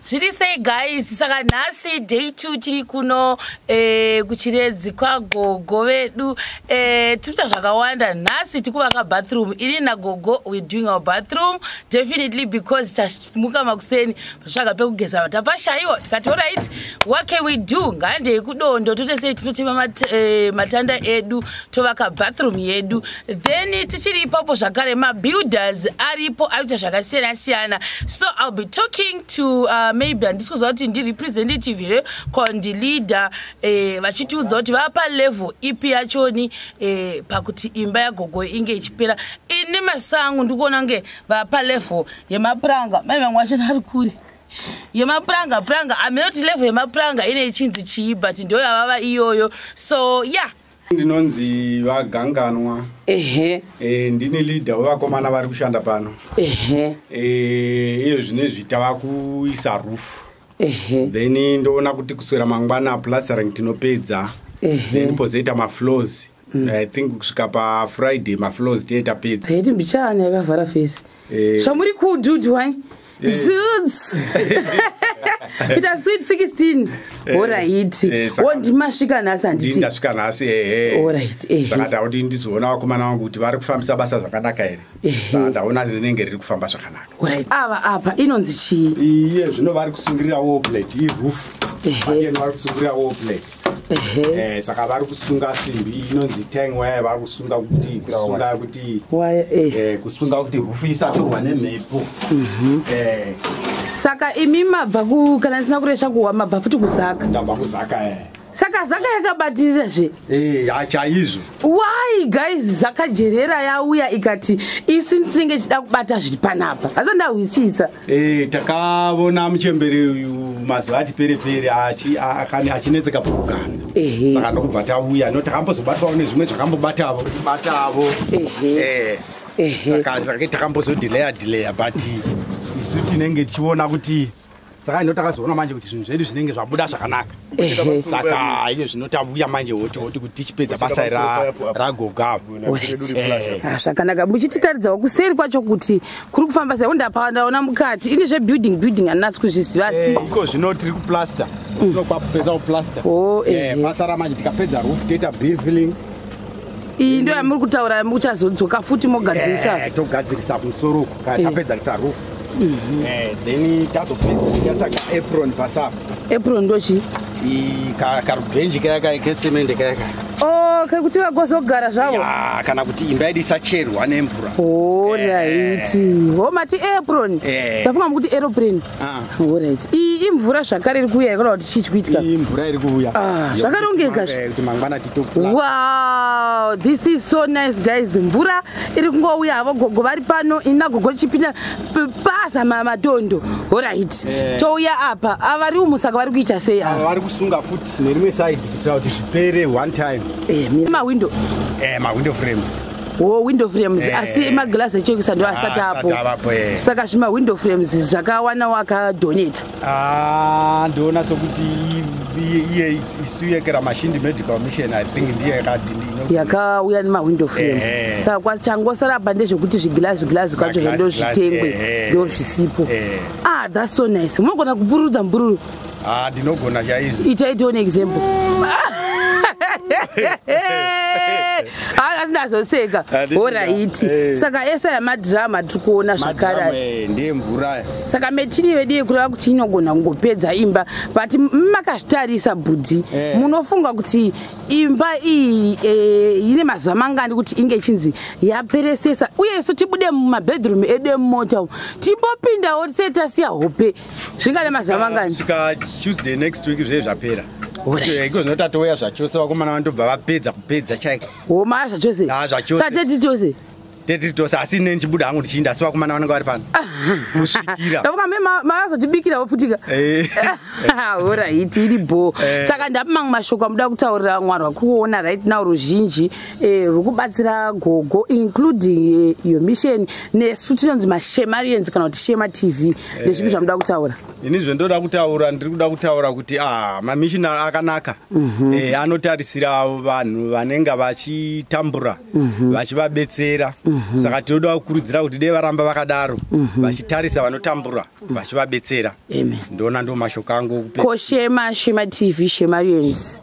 Zviri sei guys? Saka nhasi day 2 tiri kuno kuChiredzi kwagogo vedu. Tiri kuita zvakawanda nhasi. Tikuvaka bathroom. Ini nagogo, we doing our bathroom definitely, because tamuka makuseni patsvaga pekugeza, tapashayiwa. Tikati, "Alright, what can we do? Ngandei kudondo." Totesei, tinotema matanda edu, tovaka bathroom yedu. Then tichiri ipapo zvakare, mabuilders aripo, ari kuita zvakasiyana siyana. So I'll be talking to maybe handisi kuziva kuti ndirepresentative here ko ndileader, vachitiudza kuti vapa level ipi yachoni pakuti imba yagogo inge ichipera. Ini masangu ndikuona kunge vapa level yemapuranga. Mai vamwe vachona ari kure yemapuranga puranga, hamene kuti level yemapuranga ine ichinzi chii, but ndo yavava iyoyo. So yeah. Ndinonzi Vaganganwa. Ndini leader wevakomana vari kushanda pano. Iyo zvinezvi tava kuisa roof. Then ndoona kuti kuswera mangwana plastering tinopedza. Then pozoita mafloors. I think kusvika paFriday mafloors tinee tapedza. Taiti mbichana yakavhara face. Zvamuri kududwai zuds ita sweet 16. Alright. Wo ndimasvika nhasi, handiti? Ndasvika nhasi, ehe. Alright. Saka ndakuti ndizoona vakomana vangu kuti vari kufambisa basa zvakanaka here. Saka ndaona rinenge riri kufamba zvakanaka. Alright, ava apa inonzi chii? Iye zvino vari kusungirira wall plate, iroof. Vateni vari kusungirira wall plate. Saka vari kusunga simbi inonzi tang wire. Vari kusunga kuti kusunga kuti Waya. Kusunga kuti roof isatorwa nemhepo. Saka imi mabva kana ndisina kuresha kuwa, mabva futi kuZaka? Ndabva kuZaka. Saka Zaka yakabatirira zve? Chaizvo. Why guys, Zakajerera yauya ikati isu tinenge tichida kubata zviri panapa, asi ndahwisisa. Takavona muchembere uyu mazuva ati perepere achinetseka pakugara. Saka ndokubva tauya no takambozobatwawo nezvimwe zvakambobatavo batavo. Saka takambozodhileya dhileya, but isu tinenge tichiona kuti, saka ino takazoona manje kuti zvinhu zvedu zvinenge zvabuda zvakanaka. Saka iyo zvino tavuya manje woti woti kuti tichipedza basa ragoga. Ah, zvakanaka. Muchititaridzawo kuseri kwacho kuti kuri kufamba sei. Undapa ndaona mukati ini zvebuilding building handinatsi kuzviziva, asi Iko zvino tiri kuplaster, tinokwapedza kuplaster. Oh. Basa ramanje tikapedza roof toita beam filling. Iyi ndo yamuri kutaura, muchazodzoka futi mogadzirisa? Togadzirisa kumusoro uku kana tapedza kuisa roof. Then tazopedza tichaisa kaapron pasapa. Apron ndochi? Karubhenji kaya kaya kesemende kaya kaya. O, kekuti vagozogara zvavo. Ya, kana kuti imba yedu isacherwa nemvura. Alright, ho, mati apron. Ndafunga mukuti aeroplane. Ah. Alright, iyi imvura zvakare iri kuuya, kana kuti chii chikuitika? Iyi mvura iri kuuya. Ah, zvakarongeka. Kuti mangwana titopla. Wow, this is so nice guys. Mvura iri kungouya havo. Gogo vari pano, ina gogo chipinda paza matondo. Alright. Touya apa, avari umu, saka vari kuita sei ava? Ava vari kusunga futi nerimwe side kuitira kuti zvipere one time. Mawindow. Mawindow frames. Wo window frames. Asi maglass echekisa ndo asati Ah, apo? asati avapo. Saka zvimawindow frames zvakawanawo akadonata? Ah, ndoona sokuti iye isu yekera Mashindi Medical Mission, I think ndiye Yakauya nemawindow frame. Saka changosara apa ndezvekuti zviglass glass kwacho Maglass, ndo zvitengwe. Glass. Ndo zvisipo. Ah, that's so nice. Munogona kupururudza mbururu? Ah, ndinogona chaizvo. Itai tione example. Asi ndazoseka. Handiti. Alright. Saka esa yamadhirama tiri kuona zvakare. Madhamu, ndiye mvura. Saka material yedu yekureva kuti inogona kungopedza imba, but makazvitarisa bhudhi, munofunga kuti imba iyi ine mazuva mangani kuti inge ichinzi yaperesesa, uye isu tibude mumabedroom edu emumota umu, timbopindawo tisei tasiya hope? Zvingane mazuva mangani? Kusvika Tuesday next week zve zvapera. Iko zvino tatouya zvachose, vakomana vanotobva vapedza kupedza chaiko. Homa zvachose? Ah, zvachose. Sateti tose? Tetiri tose, asi ine ndichibuda hangu ndichiinda, asi vakomana vanenge vari pano kusvikira. Ndafunga me mazotibikirawo futika. Alright, iri bho. Saka ndapa mamwe mashoko amuda kutaurira mwarwa kuona right now, ruzhinji ruri kubatsira gogo, including your mission nesu tinonzi maShemarians kana kuti Shema TV. Ndezvipi zvamuda kutaura? Ini zvendoda kutaura, ndiri kuda kutaura kuti mamissionary akanaka. Anotarisira vanhu vanenge vachitambura, vachivabetsera. Saka tinoda kukurudzira kuti dei varamba vakadaro, vachitarisa vanotambura, vachivabetsera. Ndona ndo mashoko angu. Ko Shema, Shema TV, Shemarians?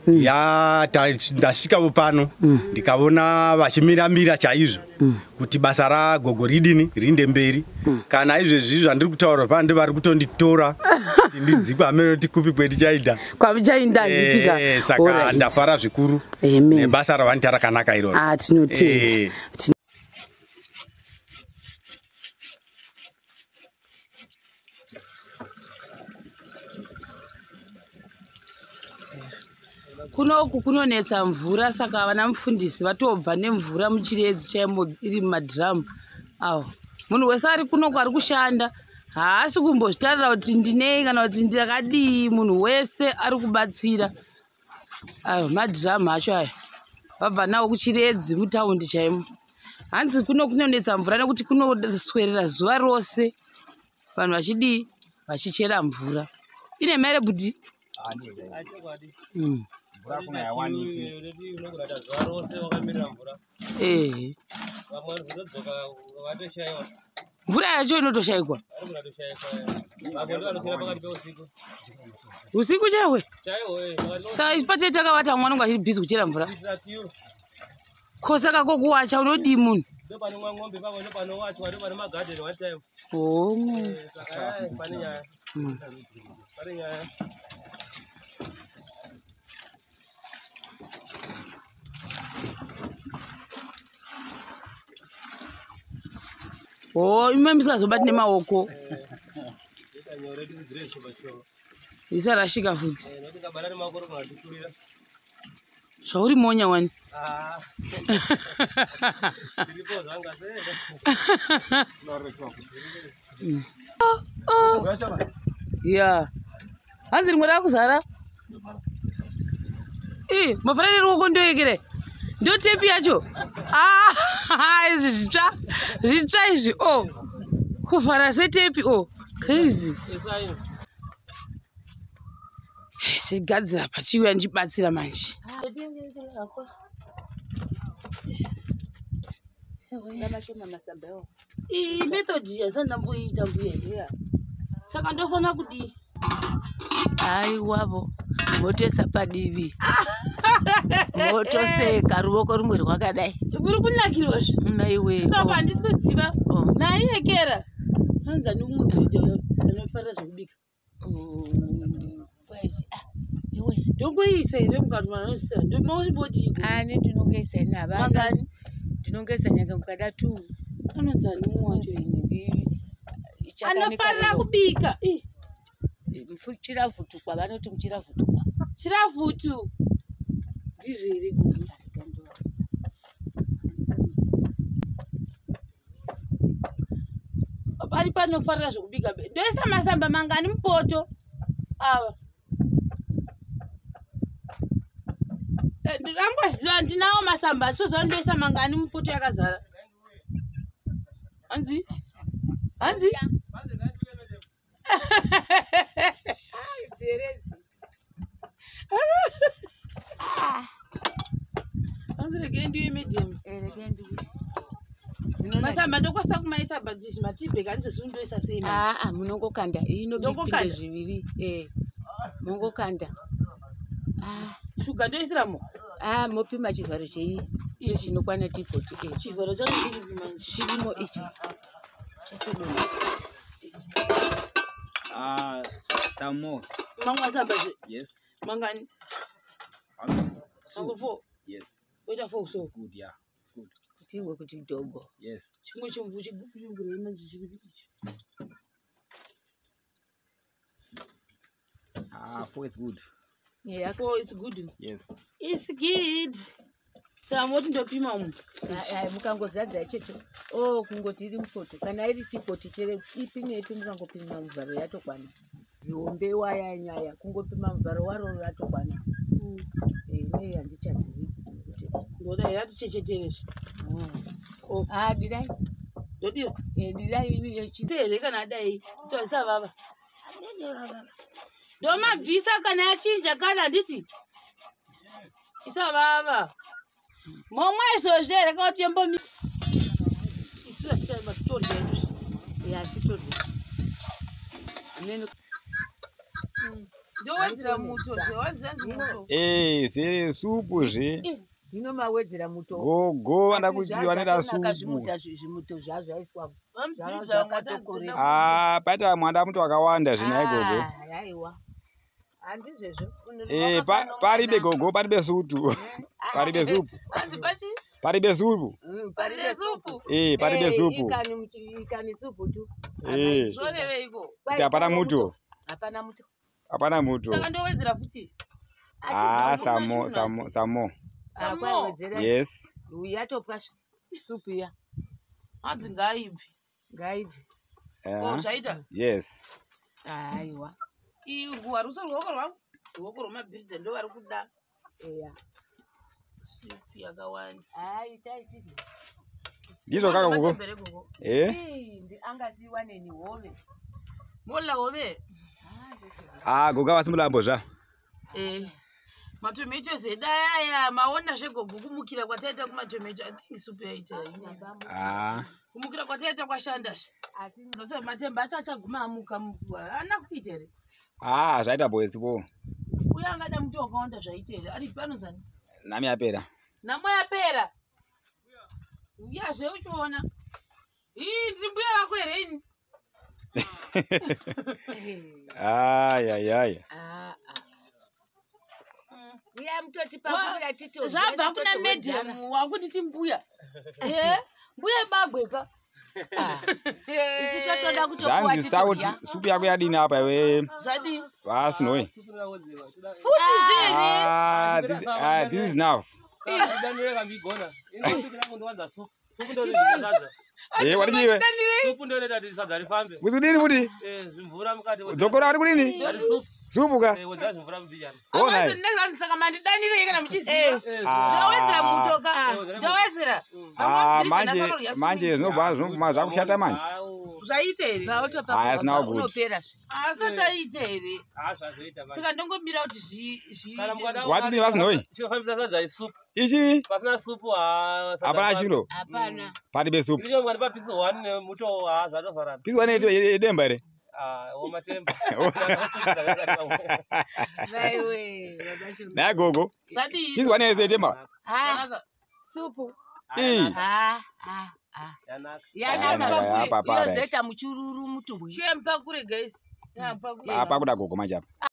Ya, ndasvikawo pano, ndikaona vachimiramira chaizvo kuti basa ragogo ridini, rinde mberi. Kana izvezvi zvandiri kutaura pano, ndivari kutonditora kuti ndidzikwamene kuti kupi kwetichaita. Kwamuchainda, handitika? Saka ndafara zvikuru nebasa ravanoita rakanaka iroro. Ah, tinotenda. Kunoku kunonetsa mvura, saka vana mufundisi vatobva nemvura muChiredzi chaimo, iri mumadhiramu awo. Munhu wese ari kunoku ari kushanda haasi kumbozvitarira kuti ndinei kana kuti ndakadii. Munhu wese ari kubatsira. Ayo madhiramu acho aya vabva nawo kuChiredzi, mutaundi chaimo. Hanzi kuno kunonetsa mvura nekuti kunoswerera zuva rose vanhu vachidii, vachichera mvura. Ine mere bhuti. Mvura kuna yawaniki. Unogara zuva rose wakamirira mvura. Vamwe vanozodzoka vatoshayiwa. Mvura yacho inotoshayikwa. Vari kutoshayikwa. Vamwe ndo vanokwira pakati peusiku. Usiku chaiwe? Chaiwo. Saka isu patee takavata, mwana unge achibhizi kuchera mvura. Kuitira kiu. Ko saka kokuwacha unodii munhu? Ndo panomwa ng'ombe pamwe, ndo panowachwa, ndo pane magadheni one time. Saka pane nyaya. Pane nyaya. O, ime musingazobati nemaoko. Ita nyore tidzire shoma shoma. Isarashika futi. Nekuti kabara nemaoko rinogona kutikurira. Zvauri monya wani. Ah. Tiripo zvanga sei. Ya, hanzi rimwe rakuzara. I mafanire ruoko ndoyekere, ndo tepi yacho. Ah, izvi zvitsva zvitsva izvi. O, kuvhara setepi. O, crazy. Isai. Chigadzira pachiuya ndichibatsira manje. Iyi method yasati ndamboiita, mbuya, saka ndofanira kudii? Aiwavo, motoisa padivi, motoseka, ruoko rumwe rwakadai. Muri kunakirwa zve. Maiwe. Saka handisi kuziva. Oh. Naiyekera anonzani umwe bhiridha anofarira zvekubika? Iwe. Ndongoisa here mukati manoisa ndomausibodii? Ani, ndinongoisa ini havana. Mangani? Ndinongoisa nyange mukada two. Anonzani umwe wacho anofarira kubika? Ih, Chiravhutukwa, vanoti muchiravhutukwa. Chiravhutu ndizvo here, gogo? Pari panofarira zvekubika be, ndoisa masamba mangani mupoto ava? Ndingangoziva ndinawo masamba, asi toziva ndoisa mangani mupoto yakazara. Hanzi, hanzi hanzi regei ndiwe medium. Masamba ndokwanisa kumaisa, but matibhegi handizosivi ndoisa sei manje? Aa, munongokanda inobipinde Ndongokanda? zviviri, mongokanda. Ah, Shuga ndoisiramo? Ah, mopima chivharo chei Ichi. chinokwana tifoti. Chivharo chacho chiripi manje? Chirimo ichi chatodonha. Some more. Mamwe masamba zve? Yes. Mangani? How many? Mango four? Yes. Oita four so? It's good. Yeah. It's good. Kuti imwe kuti dhogo. Yes. Chimwe chimvu chigubu chimvura manje chiripi ichi? Ah, four is good. Yeah. Four is good? Yes. It's good. Saka moti ndopima umu? Mukangozadza ichocho o, kungoti iri mupoto kana iri tipoti, chere ipi neipi, mukangopima muvharo yatokwana. Zihombe waya nyaya kungopima muvharo waro ratokwana. Nei handichazivi kuti. Ndoda yatichecheterezve. Oh. Ah, dirai. Ndodira? Dirai iyochi. Here kana adai isavava, ndomabvisa kana yachinja kana handiti isavava. Momwe izvozvo here kana kuti yombomi? Matitorya izvi. Ya, sitorya. Amene. Ndowedzera muto zve, wanzi muto. Ze supu zve. Hino mawedzera muto. Gogo vanda kuti vanoda supu. Zvimuto zvazvaiswa. Zvakatokorera. Ah, paita mwanda muto wakawanda zvina gogo. Aiwa. Handizvezvo. Paribe gogo, paribe sutu. Paribe supu. Hanzi pachi? Paribe supu. Paribe supu. Paribe supu. Ikani supu tu. Zvoreveiko? Kuti hapana muto. Hapana muto. Hapana muto. Saka ndowedzera futi. Ah, samo. Samo. Yes. Yatopwa supu iya. Hanzi ngaibve. Ngaibve. Oh, zvaita? Yes. Aiwa. Iguwa ruso ruoko rwangu. Ruoko rwemabhiridha ndo vari kuda. Eya. Supu yakawanda. Ai, taititi. Ndizvo kaka gogo. Angasiwa neni hove. Mola hove. Ah, gogo vasi mulambo zva. Matomatoes edu aya maona zvegogo kumukira kwataita kumatomato. I think supu yaita. Ah. Kumukira kwataita kwashanda zve. Asi matemba acho achaguma amuka ana kuita here? Ah, zvaita boys po. Uye angada muti wakawanda zvaita here? Ari panozani? Nami yapera. Namo yapera. Uyazve uchiona. Ii, ndiri mbuya vako here ini? Ai ai ai. Ah. Uya mutoti pakurira tito. Zvabva kuna madam wakunditi mbuya. Mbuya bagweka. Isu totoda kutopuwa Zvanzi sauti supu yako yadini apa iwe? Zvadini? Vasinoi. Futi zvere. Ah, this is enough. Wati chiwe? Supu ndoinoita kuti sadza rifambe. Kuti kudini futi? Zvimvura mukati. Dzokora wati kudini? Supu ka? Wedzera zvimvura mubijana. Ona. Saka mandidanirei kana muchiziva. Ndawedzera muto ka. Ndawedzera. Ah, manje zvinobva zvakushata manje. Zvaita here? Ah, it's now good. Unopera zve. Asati aita here? Ah, zvazoita manje. Saka ndongomira kuti zvi Wati ni vasinoi? Chinofambisa sadza isupu. Ichi? Pasina supu hapana chiro. Hapana. Paribe supu. Ndicho mwari pa pisi 1 nemuto zvatovharana. Pisi 1 yedemba here? Ah, womatemba. Vaiwe, vakashonga. Naye gogo. Zvadii? Pisi 1 yedemba. Ah, supu. Ii. Ah, ah, ah. Yanaka. Yanaka. Yozoita muchururu mutumbwi. Chiwe mupakure guys. Apa kuda gogo manje apa.